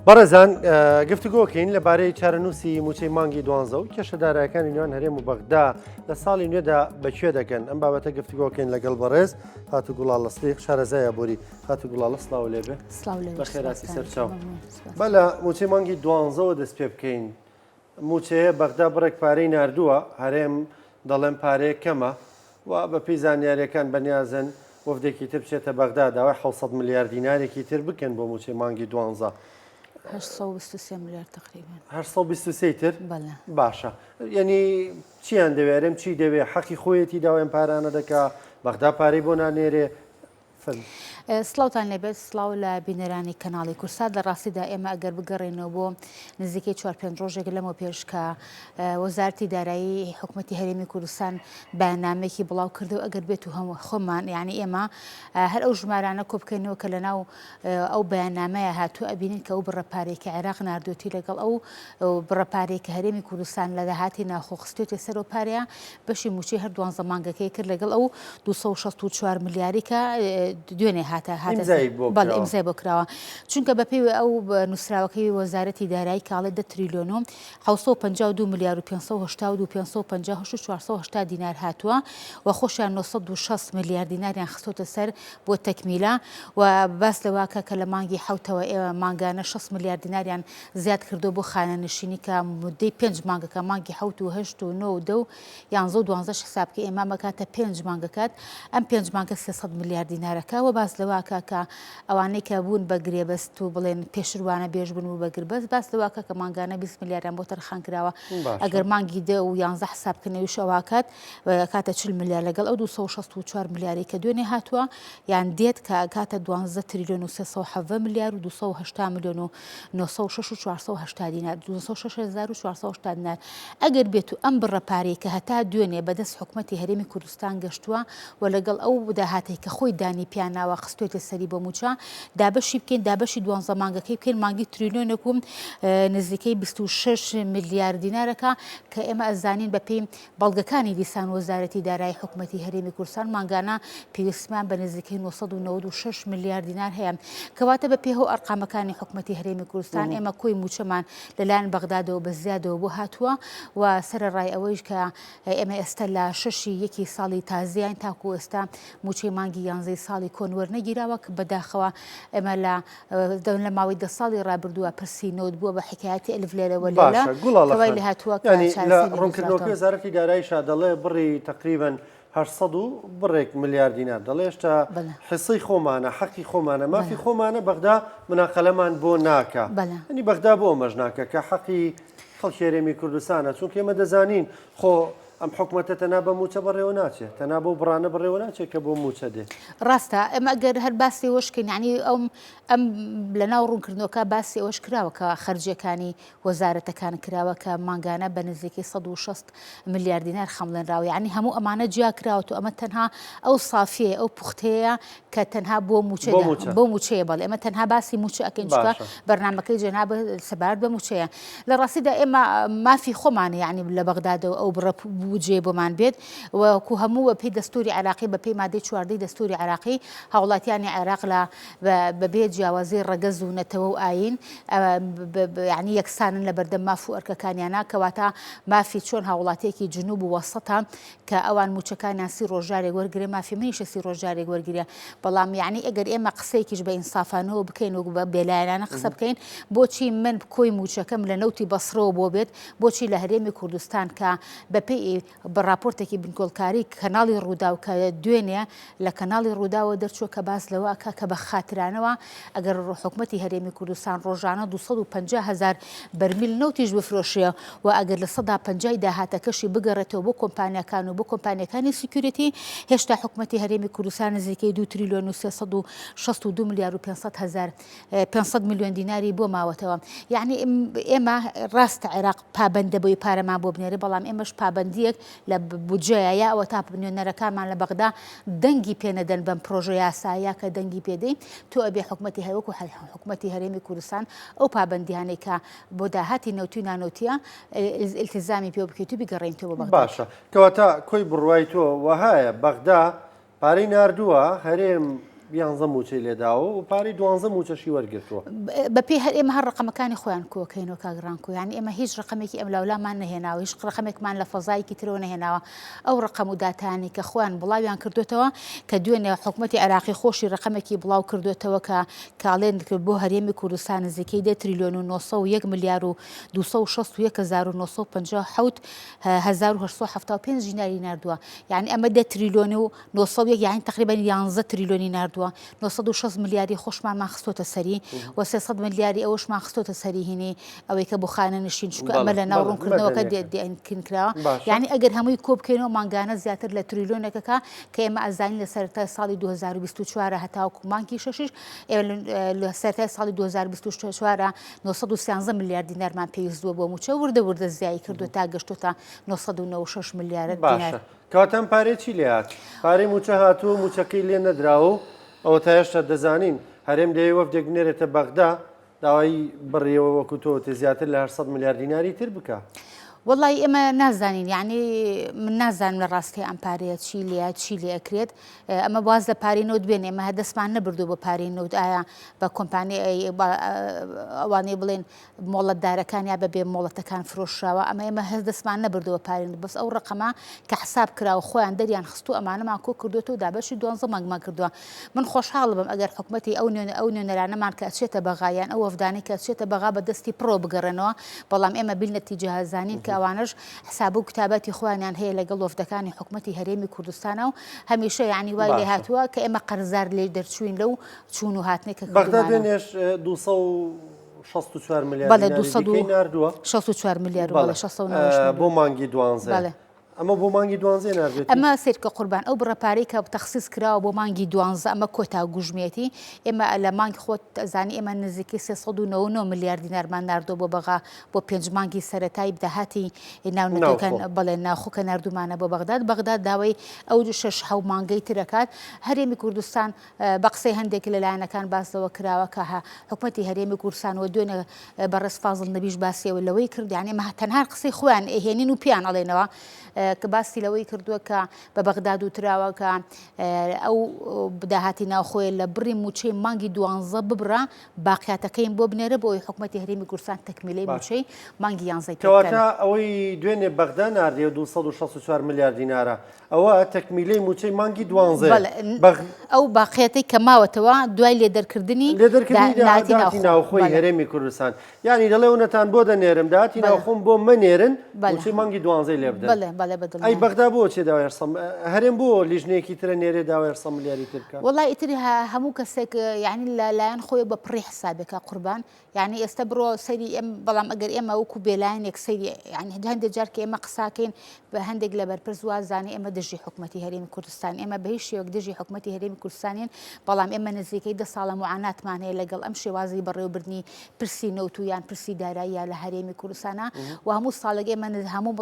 بەڕێزان گفتوگۆکەین لەبارەی چارەنووسی موچەی مانگی دوانزە و کێشە دارایەکانی نێوان هەرێم و بەغدا لە ساڵی نوێدا بەکوێ دەگەن ئەم بابەتە گفتوگۆکەین لەگەڵ بەڕێز خاتوو گوڵاڵە سڵیق شارەزای ئابووری خاتوو گوڵاڵە سڵاو لێبێ بەخێراتی سەرچاو با لە موچەی مانگی دوانزەوە دەست پێ بکەین موچەیە بەغدا بڕێک پارەی ناردووە هەرێم دەڵێن پارەیە کەمە و بەپێی زانیاریەکان بەنیازن وەفدێکی تر بچێتە بەغدا داوای 600 ملیار دینارێکی تر بکەن بۆ موچەی مانگی دوانزە. 823 ملیار تقریبا. 823 تر؟ بەڵێ. باشە یعنی چیان دەوێ هەرێم چی دەوێ حەقی خۆیەتی داوای ئەم پارانە دەکا بەغدا پارەی بۆ نانێرێ فەرموو. سڵاوتان لێبێت سڵاو لە بینەرانی کەناڵی کورسات لە ڕاستیدا ئێمە ئەگەر بگەڕێنەوە بۆ نزیکەی چوار پێنج ڕۆژێک لەمە پێش کە وەزارەتی دارایی حکوومەتی هەرێمی کوردستان بەیاننامەیەکی بڵاو کردەوە ئەگەر بێت و هەموو خۆمان یعنی ئێمە هەر ئەو ژمارانە کۆ بکەینەوە کە لەناو ئەو بەیاننامەیە هاتووە ئەبینین کە ئەو بڕە پارەی کە عێراق ناردوێتی لەگەڵ ئەو بڕە پارەی کە هەرێمی کوردستان لە داهاتی ناوخۆ خستوێتە سەر ئەو پارەیە بەشی مووچەی هەر دوانزە مانگەکەی کرد لەگەڵ ئەو 264 ملیاری کە دوێنێ هاتە هاتە بەڵێ ئیمزای بۆ کراوە چونکە بەپێی ئەو نووسراوەکەی وەزارەتی دارایی کاڵێ 10 تریلیۆن و 752 ملیار و 582 558 و 480 دینار هاتووە و خۆشیان 960 ملیار دیناریان خستۆتە سەر بۆ تەکمیلە و باس لەوە کە لە مانگی حەوتەوە ئێوە مانگانە 60 ملیار دیناریان زیاد کردووە بۆ خانەنشینی کە مدەی پێنج مانگەکە مانگی حەوت و هەشت و نۆ و دە و یانزە و دوانزەش حساب کە ئێمە مەکاتە پێنج مانگەکات ئەم پێنج مانگە 300 ملیار دینارەکە و باس لەوە کە ئەوانەی کە بوون بە گرێبەست و بڵێن پێشروانە بێژ بوون و بە گربەست باس لەوە کە مانگانە 20 ملیاریان بۆ تەرخان کراوە ئەگەر مانگی دە و یانزە حساب کەنەویش ئەوە کاتە 40 ملیار لەگەڵ ئەو 264 ملیاری کە دوێنێ هاتووە یان دێت کە کاتە 12 تریلیۆن و 317 ملیار و 280 میلیۆن و 906 و 480 دینار 206480 دینار ئەگەر بێت و ئەم بڕە پارەی کە هەتا دوێنێ بەدەست حکومەتی هەرێمی کوردستان گەشتووە و لەگەڵ ئەو داهاتەی کە خۆی دانی پیاناوە خستوێتە سەری بۆ مووچە دابەشی بکەین دابەشی دوانزە مانگەکەی بکەین مانگی تریلیۆنێک و نزیکەی 26 ملیار دینارەکە کە ئێمە ئەزانین بەپێی بەڵگەکانی دیسان وەزارەتی دارایی حکومەتی هەرێمی کوردستان مانگانە پێویستمان بە نزیکەی 996 ملیار دینار هەیە. کەواتە بە پێی ئەو ئەرقامەکانی حکومەتی هەرێمی کوردستان ئێمە کۆی مووچەمان لەلایەن بەغدادەوە بە زیادەوە بۆ هاتووە و سەرەڕای ئەوەیش کە ئێمە ئێستا لە شەشی یەکی ساڵی تازیین تاکو ئێستا مووچەی مانگی یانزەی ساڵی کۆن وەرنەگیراوە کە بەداخەوە ئێمە لە لە ماوەی دە ساڵی ڕابردووە پرسی نەوت بووە بە حکایەتی ئەلف لێرە وە لێرە باشە گوڵاڵە کە وای خان لێهاتووە کە یانی لە چارەسەری ڕوونکردنەوەکەی نەدۆزراوەتەوە. وەزارەتی داراییشا دەڵێ بڕی تەقریبەن 800 و بڕێک ملیار دینار دەڵێ هێشتا بەڵێ. حیسەی خۆمانە حەقی خۆمانە مافی بەڵێ. خۆمانە بەغدا مناقەلەمان بۆ ناکا بەڵێ. یانی بەغدا بۆ ئەمەش ناکا کە حەقی خەڵکی هەرێمی کوردستانە چونکە ئێمە دەزانین خۆ ئەم حکومەتە تەنها بە مووچە بەڕێوە ناچێت تەنها بەو بڕانە بەڕێوە ناچێت کە بۆ مووچە دێ. ڕاستە ئێمە ئەگەر هەر باسی ئەوەش کەین یانی ئەم ئەم لەناو ڕوونکردنەوەکە باسی ئەوەش کراوە کە خەرجیەکانی وەزارەتەکان کراوە کە مانگانە بە نزیکەی 160 ملیار دینار خەمڵێنراوە یعنی هەموو ئەمانە جیا کراوەتەوە ئەمە تەنها ئەو سافیەیە ئەو پوختەیە کە تەنها بۆ مووچە بۆ مووچە. بۆ مووچەیە بەڵێ ئێمە تەنها باسی مووچە ئەکەین چونکە باشە. بەرنامەکەی جەنابت سەبارەت بە مووچەیە لە ڕاستیدا ئێمە مافی خۆمانە یعنی لە بەغدادەوە ئەو بڕە بودجەیە بۆمان بێت وەکو هەموو بە پێی دەستوری عێراقی بە پێی مادەی چواردەی دەستوری عێراقی هاوڵاتیانی عێراق لە بەبێ جیاوازی ڕەگەز و نەتەوە و ئایین یعنی یەکسانن لە بەردەم ماف و ئەرکەکانیانە کەواتە مافی چۆن هاوڵاتیەکی جنوب و وەسەتە کە ئەوان مووچەکانیان سی ڕۆژ جارێک وەرگرێ مافی منیشە سی ڕۆژ جارێک وەرگرێ بەڵام یعنی ئەگەر ئێمە قسەیەکیش بە ئینسافانەوە بکەین و بە بێلایەنانە قسە بکەین بۆچی من کۆی مووچەکەم لە نەوتی بەسرەوە بۆ بێت بۆچی لە هەرێمی کوردستان کە بەپێی بە ڕاپۆرتێکی بنکۆڵکاری کەناڵی ڕووداو کە دوێنێ لە کەناڵی ڕووداوە دەرچووە کە باس لەوە ئەکا کە بە خاترانەوە ئەگەر حکومەتی هەرێمی کوردستان ڕۆژانە 250 هەزار بەرمیل نەوتیش بفرۆشێ و ئەگەر 50% ی داهاتەکەشی بگەڕێتەوە بۆ کۆمپانیاکان و بۆ کۆمپانیاکانی security هێشتا حکومەتی هەرێمی کوردستان نزیکەی 2 تریلیۆن و 362 ملیار و 500 هەزار 500 میلیۆن دیناری بۆ ماوەتەوە یعنی ئێمە ڕاستە عێراق پابەندە بۆی پارەمان بۆ بنێرێ بەڵام ئێمەش پابەندیەک لە بودجەیە یا ئەوەتا نوێنەرەکانمان لە بەغدا دەنگی پێ نەدەن بەم پرۆژە یاسایە کە دەنگی پێدەین تۆ ئەبێ حکومەتی هەروەکو حکومەتی هەرێمی کوردستان ئەو پابەندیانەی کە بۆ داهاتی نەوتی و نانەوتیە ئیلتیزامی پێ بکەیت و بیگەڕێنیتەوە بۆ بەغدا. یانزە مووچەی لێداوە و پارەی دوانزە مووچەشی وەرگرتووە. بەپێی هەر ئێمە هەر ڕەقەمەکانی خۆیان کۆکەینەوە کاک ڕانکۆ یانی ئێمە هیچ ڕەقەمێکی ئەملاولامان نەهێناوە هیچ ڕەقەمێکمان لە فەزایەکی ترەوە نەهێناوە ئەو ڕەقەم و داتایانەی کە خۆیان بڵاویان کردوێتەوە کە دوێنێ حکومەتی عێراقی خۆشی ڕەقەمێکی بڵاو کردوێتەوە کە کاڵێن بۆ هەرێمی کوردستان نزیکەی دە تریلیۆن و 901 ملیار و 261 هزار و 957 1875 دیناری ناردووە یعنی ئەمە دە تریلیۆن و 901 یعنی تقریبا 11 تریلیۆنی ناردووە 960 ملیاری خۆشمانمان خستۆتە سەری و 300 ملیاری ئەوەشمان خستۆتە سەری هینی ئەوەی کە بۆ خانەنشین چونکە ئەمە لە ناو ڕوونکردنەوەکە دێن کراوە یعنی ئەگەر هەمووی کۆ بکەینەوە مانگانە زیاتر لە تریلیۆنێکەکە کە ئێمە ئەزانین لە سەرەتای ساڵی 2024 هەتاوەکو مانگی شەشیش لە سەرەتای ساڵی 2024 913 ملیار دینارمان پێویست بووە بۆ مووچە وردە وردە زیایی کردو تا گەشتۆتە 996 ملیار دینار. کەواتە ئەم پارەیە چی لێ هات؟ پارەی مووچە هاتووە و مووچەکەی لێ نەدراوە و ئەوە تا هێشتا دەزانین هەرێم دەیەوێ وەفدێک بنێرێتە بەغدا داوای بڕیەوە وەکو تۆ وتت زیاتر لە 800 ملیار دیناری تر بکا. وەڵی ئێمە نازانین یعنی من نازانم لە ڕاستی ئەم پارەیە چی لێ چی لێ ئەکرێت ئەمە واز لە پارەی نەوت بێن ئێمە هەدەستمان نەبردو بۆ پارەی نەوت ئایا بە کۆمپانی ئەوانەی بڵێن مۆڵەتدارەکان یا بە بێ مۆڵەتەکان فرۆشراوە ئەمە ئێمە هەر دەستمان نەبردەوە پارەی نەوت بەس ئەو ڕقەمە کە حساب کراوە خۆیان دەریان خستو ئەمانەمان کۆ کردوێتەوە دابەشی دوانزە مانگمان کردووە من خۆشحاڵ بم ئەگەر حکومەتی ئەو نوێنە ئەو نوێنەرانەمان کە ئەچێتە بەغا یان ئەو وەفدانەی کە ئەچێتە بەغا بە دەستی پڕەوە بگەڕێنەوە، بەڵام ئێمە بیلنەتیجە ئەزانین کە ئەوانەش حساب و کتاباتی خۆیانیان هەیە لەگەڵ وەفدەکانی حکومەتی هەرێمی کوردستانا و هەمیشە یانی وای لێ باشە. هاتووە کە ئێمە قەرزار لێ دەرچووین لەو چوون و هاتنەی کە بەغدا کردوومانە. دوێنێش 264 ملیار بەڵێ دیناری 264 دیکەی ناردووە. ملیار و بەڵێ بەڵێ 698 بۆ ملیۆن. مانگی دوانزەیە. بەڵێ. ئەمە بۆ مانگی دوانزەی ناردوێتی؟ ئەمە سەیرکە قوربان ئەو بڕە پارەی کە تەخسیس کراوە بۆ مانگی دوانزە ئەمە کۆتا گوژمێتی ئێمە لە مانگی خۆت ئەزانی ئێمە نزیکەی 399 ملیار دینارمان ناردووە بۆ بەغا بۆ پێنج مانگی سەرەتای داهاتی ناونەتەوەکان ناوخۆ. بەڵێ ناوخۆ کە ناردوومانە بۆ بەغداد بەغداد داوای ئەو شەش حەو مانگەی تر ئەکات هەرێمی کوردستان بە قسەی هەندێک لە لایەنەکان باس لەوە کراوە کە حکومەتی هەرێمی کوردستان و دوێنێ بەڕێز فازڵ نەبیش باسی ئەوە لەوەی کرد یعنی ئێمە تەنها قسەی خۆیان ئەهێنین و پێیان ئەڵێنەوە کە باسی لەوەی کردووە کە بە بەغداد وتراوە کە ئەو داهاتی ناوخۆیە لە بڕی مووچەی مانگی دوانزە ببڕە باقیاتەکەیم بۆ بنێرە بۆ ئەوەی حکومەتی هەرێمی کوردستان تەکمیلەی مووچەی مانگی یانزەی پێ بکەن. کەواتە ئەوەی دوێنێ بەغدا ناردی 264 ملیار دینارە ئەوە تەکمیلەی مووچەی مانگی دوانزەیە. بەڵێ، ئەو باقیەتەی کە ماوەتەوە دوای لێدەرکردنی لێدەرکردنی داهاتی ناوخۆی هەرێمی کوردستان. یانی دەڵێ ئەونەتان بۆ دەنێرم، داهاتی ناوخۆم بۆ مەنێرن، مووچەی مانگی دوانزەی لێ بدەن. بەڵێ، بەڵێ، بە دڵنیایی. ئەی بەغدا بۆ چێ داوای 800 هەرێم بۆ لیژنەیەکی ترە نێرێ داوای 800 ملیاری تر بکا؟ وەڵای ئیتر هەموو کەسێک یانی لە لایەن خۆیەوە بە پڕی حسابێکە قوربان. یانی ئێستا بڕۆ سەیری ئێم بەڵام ئەگەر ئێمە وەکو بێلایەنێک سەیری یانی هەندێک جار کە ئێمە قساکەین بە هەندێک لە بەرپرس وازانێ ئێمە دژی حکومەتی هەرێمی کوردستان ئێمە بە هیچ شێوەک دژی حکومەتی هەرێمی کوردستانین بەڵام ئێمە نزیکەی دە ساڵە معاناتمان هەیە لەگەڵ ئەم شێوازی بەڕێوەبردنی پرسی نەوت و یان پرسی داراییە لە هەرێمی کوردستانە و هەموو ساڵێک ئێمە هەموو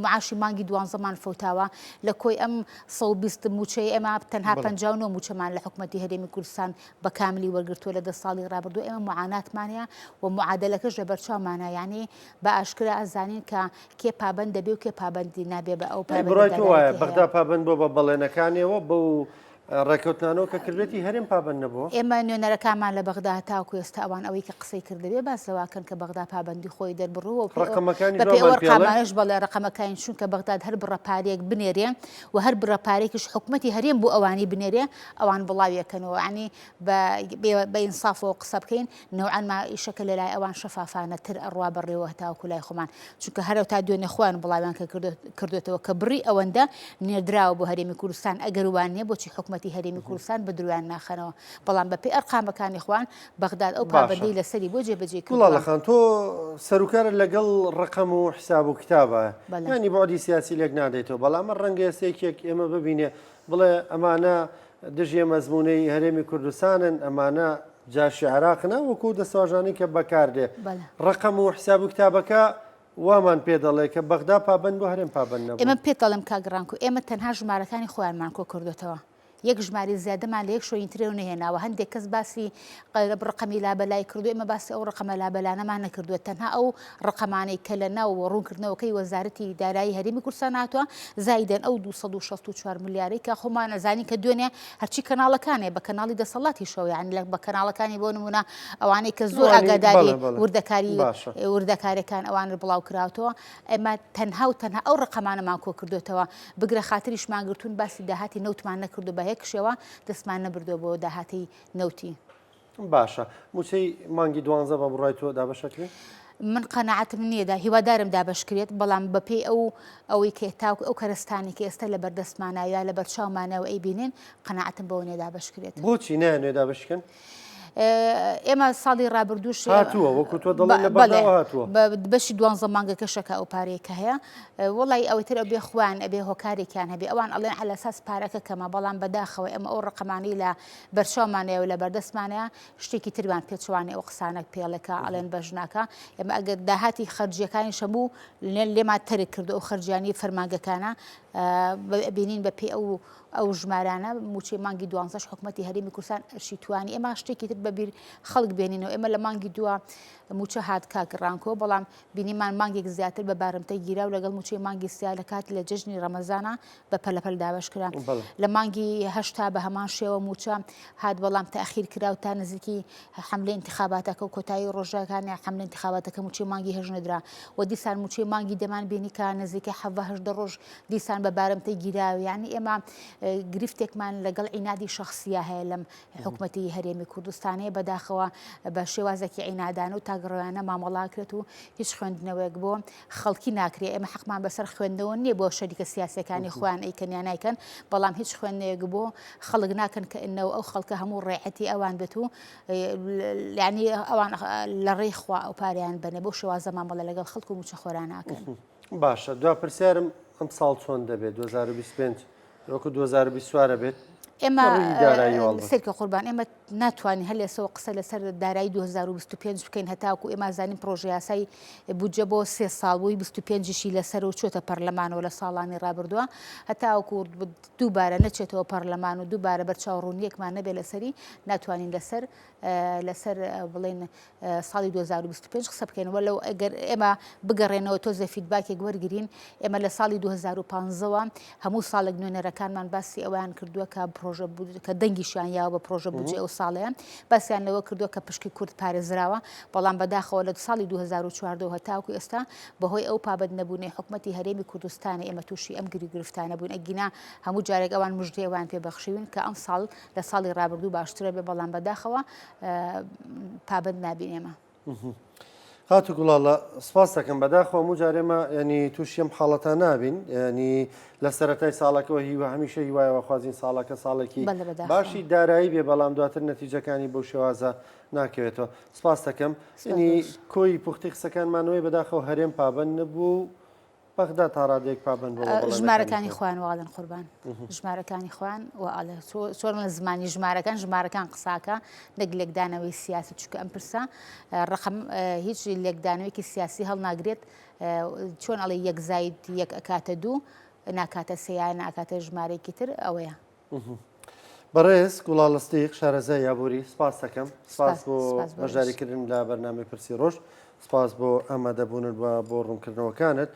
معاشی مانگی دوانزەمان فەوتاوە لە کۆی ئەم 120 موچەی ئێمە تەنها 59 موچەمان لە حکومەتی هەرێمی کوردستان بە کاملی وەرگرتووە لە دە ساڵی ڕابردوو ئێمە معاناتمان هەیە و معادەلەکەش لە بەرچاومانە یانی بە ئاشکرا ئەزانین کە کێ پابەند دەبێ و کێ پابەندی نابێ بە ئەو ئەی بڕای تۆ وایە بەغدا پابەند بووە بە بەڵێنەکانیەوە بەو ڕێکەوتنانەوە کە کردوێتی هەرێم پابەند نەبووە؟ ئێمە نوێنەرەکانمان لە بەغدا هەتاوەکو ئێستا ئەوان ئەوەی کە قسەی کردبێ باس لەوە کەن کە بەغدا پابەندی خۆی دەربڕووە و ڕەقەمەکانیش بەپێی ئەو وامان پێڵێ؟ ئەرقامانەش بەڵێ ڕەقەمەکانی چونکە بەغداد هەر بڕە پارەیەک بنێرێ و هەر بڕە پارەیەکیش حکومەتی هەرێم بۆ ئەوانی بنێرێ ئەوان بڵاویەکەنەوە یانی بە بە ئینسافەوە قسە بکەین نەوعەن ما ئیشەکە لەلای ئەوان شەفافانە تر ئەڕوا بەڕێوە هەتاوەکو لای خۆمان چونکە هەرەو تا دوێنێ خۆیان بڵاویان کە کردوێتەوە کە بڕی ئەوەندە نێردراوە بۆ هەرێمی کوردستان ئەگەر وان نییە بۆچی حکومەتی هەرێمی کوردستان بە درویان ناخەنەوە بەڵام بەپێی ئەرقامەکانی خوان بەغداد ئەو پابەندەی لەسەری بۆ جێبەجێ کردووە. گوڵاڵە خان تۆ سەروکارت لەگەڵ ڕەقەم و حساب و کتابە یانی بوعدی سیاسی لێک نادەیتەوە بەڵام ڕەنگە ئێستا یەکێک ئێمە ببینێ بڵێ ئەمانە دژی مەزموونەی هەرێمی کوردستانن، ئەمانە جاشی عێراقن، وەکو دەستەواژانەی کە بەکاردێ. ڕەقەم و حساب و کتابەکە وامان پێ دەڵێ کە بەغدا پابەند بوو، هەرێم پابەند نەبوو. ئێمە پێت دەڵێم کاک ڕانکۆ، ئێمە تەنها ژمارەکانی خۆیانمان کۆ کردۆتەوە. یەک ژمارەی زیادەمان لە یەک شوێنی ترەوە نەهێناوە هەندێک کەس باسی ڕقەمی لابەلای کردو ئێمە باسی ئەو ڕقەمە لابەلانەمان نەکردووە تەنها ئەو ڕقەمانەی کە لە ناو ڕوونکردنەوەکەی وەزارەتی دارایی هەرێمی کوردستان هاتووە زایدەن ئەو 264 ملیارەی کە خۆمان ئەزانین کە دوێنێ هەرچی کەناڵەکانێ بە کەناڵی دەسەڵاتیشەوە یعنی لە بە کەناڵەکانی بۆ نمونە ئەوانەی کە زۆر ئاگاداری وردەکاری وردەکارەکان ئەوان بڵاو کراوەتەوە ئێمە تەنها و تەنها ئەو ڕقەمانەمان کۆ کردوێتەوە بگرە خاتریشمان گرتوون باسی داهاتی نەوتمان نەکردو بە یەک شێوە دەستمان نەبردووە بۆ داهاتی نەوتی. باشە موچەی مانگی دوانزە بە بڕای تۆ دابەشەکرێ؟ من قەناعەتم نییە دا هیوادارم دابەشکرێت بەڵام بەپێی ئەو ئەوەی کە تاوک ئەو کەرەستانی کە ئێستا لە بەردەستمانە یا لە بەرچاومانە و ئەیبینین قەناعەتم بەوە نییە دابەشکرێت. بۆچی نایانەوێ دابەشکەن؟ ئێمە ساڵی ڕابردووش هاتووە وەکو تۆ دەڵێن لە بەغداوە هاتووە. بەشی دوانزە مانگەکەشە کە ئەو پارەیە کە هەیە وەڵی ئەوەی تر ئەبێ خۆیان ئەبێ هۆکارێکیان هەبێ ئەوان ئەڵێن عەلەساس پارەکە کەمە بەڵام بەداخەوە ئێمە ئەو ڕقەمانەی لە بەرچاومانەیە و لە بەردەستمانەیە شتێکی ترمان پێچەوانەی ئەو قسانە پێڵێکە ئەڵێن بەش ناکا ئێمە ئەگەر داهاتی خەرجیەکانی شەموو لێمان تەرک کردو ئەو خەرجیانی فەرمانگەکانە بینین بە پێی ئەو ئەو ژمارانە موچەی مانگی دوانزەش حکوومەتتی هەرێمی کوردستان ئەرشی توانی ئێمە شتێکی تر بەبیر خەڵک بێنینەوە ئێمە لە مانگی دووە موچە هات کاک ڕانکۆ بەڵام بینیمان مانگێک زیاتر بە بارمتە گیرا و لەگەڵ موچەی مانگی سیا لە کاتی لە جەژنی ڕەمەزانە بە پەلەپەل دابەش کرا. لە مانگی هەشتا بە هەمان شێوە مووچە هات بەڵام تاخیر کرا و تا نزیکی حەملەی ئینتخاباتەکە و کۆتایی ڕۆژەکانی حەملەی ئینتخاباتەکە مووچەی مانگی هەشت نەدرا و دیسان مووچەی مانگی دەمان بینی کە نزیکەی حەڤە هەژدە ڕۆژ دیسان بە بارمتە گیرا یعنی ئێمە گرفتێکمان لەگەڵ عینادی شەخسیە هەیە لەم حکومەتی هەرێمی کوردستانەیە بەداخەوە بە شێوازێکی عینادانە و تاکڕەوانە مامەڵاکرێت و هیچ خوێندنەوەیەک بۆ خەڵکی ناکرێ ئێمە حەقمان بەسەر خوێندنەوە نییە بۆ شەریکە سیاسەکانی خۆیان ئەیکەن یا نایکەن بەڵام هیچ خوێندنەوەیەک بۆ خەڵک ناکەن کە ئەنەوە ئەو خەڵکە هەموو ڕێعەتی ئەوان بێت و یعنی ئەوان لە ڕێی خوا ئەو پارەیان بەنێ بۆ شێوازە مامەڵە لەگەڵ خەڵک و موچەخۆران ناکەن. باشە دوا پرسیارم ئەم ساڵ چۆن دەبێت 2025 وەکو 2024 بێت ئێمە سەیرکە قوربان ئێمە ناتوانین هەر لێسەوە قسە لەسەر دارایی 2025 بکەین هەتاکو ئێمە زانین پرۆژە یاسای بودجە بۆ سێ ساڵ بووی 25شی لەسەر و چۆتە پەرلەمانەوە لە ساڵانی ڕابردووە هەتاوەکو دووبارە نەچێتەوە پەرلەمان و دووبارە بەرچاوڕوونیەکمان نەبێت لەسەری ناتوانین لەسەر لەسەر بڵێن ساڵی 2025 قسە بکەین وە لەو ئەگەر ئێمە بگەڕێنەوە تۆزێ feedback ێک وەرگین ئێمە لە ساڵی 2015ەوە هەموو ساڵێک نوێنەرەکانمان باسی ئەویان کردووە کە پرۆژە کە دەنگیشیان یاوە بە پرۆژە بودجە ئەو ساڵەیان باسیان لەوە کردووە کە پشکی کورد پارێزراوە بەڵام بەداخەوە لە ساڵی 2014 هەتاکو ئێستا بەهۆی ئەو پابەند نەبوونەی حکومەتی هەرێمی کوردستانی ئێمە تووشی ئەم گری گرفتانە بوون ئەگینا هەموو جارێک ئەوان مژدەیەوان پێ بەخشیون کە ئەم ساڵ لە ساڵی ڕابردوو باشترە بێ بەڵام بەداخەوە پابەند نابین ئێمە. خاتو گوڵاڵە سپاس دەکەم بەداخەوە هەموو جارێمە ینی تووشی ئەم حاڵەتە نابین ینی لە سەرەتای ساڵەکەەوە هیوا هەمیشە هیوایەوە خوازین ساڵەکە ساڵێکی باشی دارایی بێ بەڵام دواتر نەتیجەکانی بەو شێوازە ناکەوێتەوە سپاس دەکەم ینی کۆی پوختی قسەکانمانەوەی بەداخەوە هەرێم پابند نەبوو بەغدا تا ڕادەیەک پابەند بووە بە بەڵێنەکانی ژمارەکانی خۆیان واڵن قوربان ژمارەکانی خۆیان وئاڵێ چۆن لە زمانی ژمارەکان ژمارەکان قساکە نەک لێکدانەوەی سیاسی چونکە ئەم پرسە ڕقم هیچ لێکدانەوەیەکی سیاسی هەڵناگرێت چۆن ئەڵێ یەک زاید یەک ئەکاتە دوو ناکاتە سێ ناکاتە ژمارەیەکی تر ئەوەیە. بەڕێز گوڵاڵە ستیق شارەزای ئابووری سپاس دەکەم سپاس بۆ بەشداریکردن لە بەرنامەی پرسی ڕۆژ سپاس بۆ ئامادەبوونت و بۆ ڕوونکردنەوەکانت.